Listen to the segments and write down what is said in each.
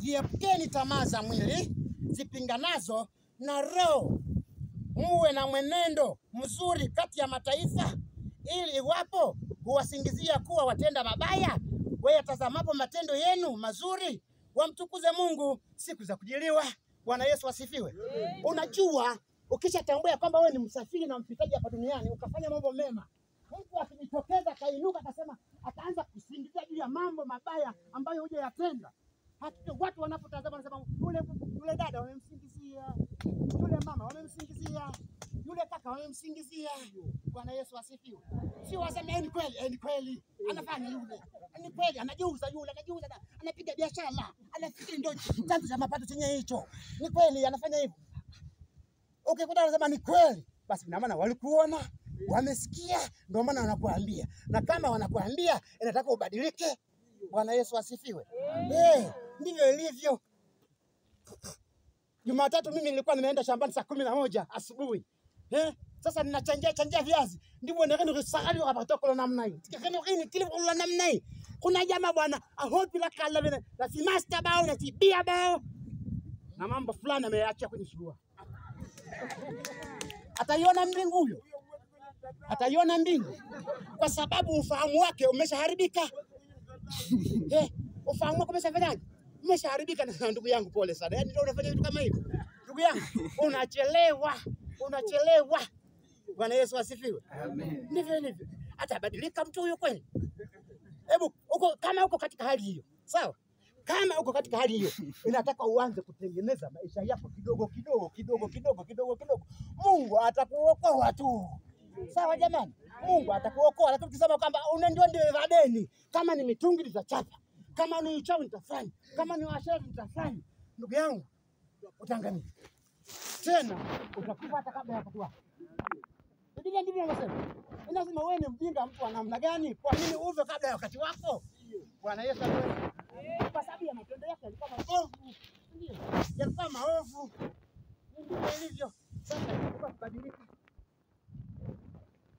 Ziepukeni tamaa za mwili zipinganazo na roho, muwe na mwenendo mzuri kati ya mataifa, ili iwapo huwasingizia kuwa watenda mabaya, wayatazamapo matendo yenu mazuri wamtukuze Mungu siku za kujiliwa. Bwana Yesu asifiwe. Unajua, ukishatambua kwamba wewe ni msafiri na mpitaji hapa duniani, ukafanya mambo mema, mtu akijitokeza akainuka akasema, akaanza kusingizia juu ya mambo mabaya ambayo hujayatenda, hakika watu wanapotazama wanasema, yule dada wamemsingizia, yule mama wamemsingizia, yule kaka wamemsingizia. Bwana Yesu asifiwe. Sio waseme ni kweli, ni kweli anafanya yule, ni kweli anajiuza yule, anajiuza, anapiga biashara, anafikiri ndio chanzo cha mapato chenye hicho, ni kweli anafanya hivyo. Ukikuta wanasema ni kweli, basi ina maana walikuona, wamesikia, ndio maana wanakuambia. Na kama wanakuambia, inataka ubadilike. Bwana Yesu asifiwe. Ndivyo ilivyo. Jumatatu mimi nilikuwa nimeenda shambani saa 11 asubuhi. Sasa ninachangia viazi. Ndivyo ndio sahali wakatoka namna hii. Tikeni kile kwa namna hii. Kuna jamaa bwana ahopi la kala vile na si master bao na si bia bao. Na mambo fulani ameacha kwenye shua. Ataiona mbingu huyo. Ataiona mbingu. Kwa sababu ufahamu wake umeshaharibika. Ufahamu wako umeshafanyaje? Umeshaharibika. Na ndugu yangu pole sana. Yaani ndio unafanya vitu kama hivyo. Ndugu yangu, unachelewa. Unachelewa. Bwana Yesu asifiwe. Amen. Ndivyo ilivyo. Atabadilika mtu huyo kweli? Hebu uko kama uko katika hali hiyo. Sawa? Kama uko katika hali hiyo, inataka uanze kutengeneza maisha yako kidogo kidogo kidogo kidogo kidogo kidogo. Mungu atakuokoa tu. Sawa jamani? Mungu atakuokoa. Lakini ukisema kwamba unajua ndio vadeni, kama ni mitungi nitachapa, kama ni uchawi nitafanya, kama ni uasherati nitafanya, ndugu yangu utaangamia. Tena utakufa hata kabla ya wakati wako. Biblia ndivyo inasema. Inasema wewe ni mjinga mtu wa namna gani? Kwa nini ufe kabla ya wakati wako? Bwana Yesu asifiwe. Kwa sababu ya matendo yake yalikuwa maovu. Ndio. Yalikuwa maovu. Ndivyo ilivyo. Sasa inakuwa kubadilika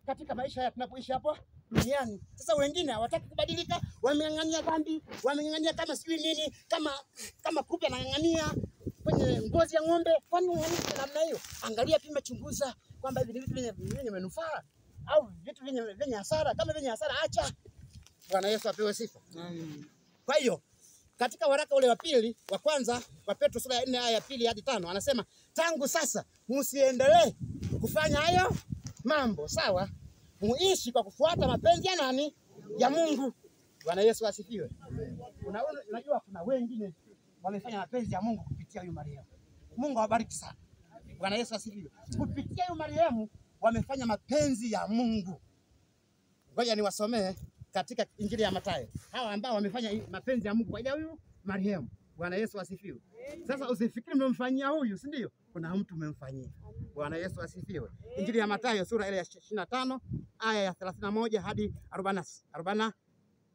katika maisha ya tunapoishi hapo duniani. Sasa wengine hawataki kubadilika, wameng'ang'ania dhambi, wameng'ang'ania kama sijui nini, kama kupe anang'ang'ania kwenye ngozi ya ng'ombe. Kwani unang'ang'ania namna hiyo? Angalia, pima, chunguza kwamba hivi ni vitu vyenye manufaa au vitu vyenye hasara. Kama vyenye hasara acha. Bwana Yesu apewe sifa. Amen. Kwa hiyo katika waraka ule wa pili wa kwanza wa Petro sura ya 4 aya ya 2 hadi 5 anasema, tangu sasa msiendelee kufanya hayo mambo, sawa? Muishi kwa kufuata mapenzi ya nani? Ya Mungu. Bwana Yesu asifiwe. Unajua kuna wengine wamefanya mapenzi ya Mungu kupitia huyu marehemu. Mungu awabariki sana. Bwana Yesu asifiwe. Kupitia huyu marehemu wamefanya mapenzi ya Mungu. Ngoja niwasomee katika Injili ya Mathayo. Hawa ambao wamefanya mapenzi ya Mungu kwa ajili ya huyu marehemu. Bwana Yesu asifiwe. Sasa usifikiri umemfanyia huyu, si ndio? Kuna mtu umemfanyia. Bwana Yesu asifiwe. Injili ya Mathayo sura ile ya 25 aya ya 31 hadi 44.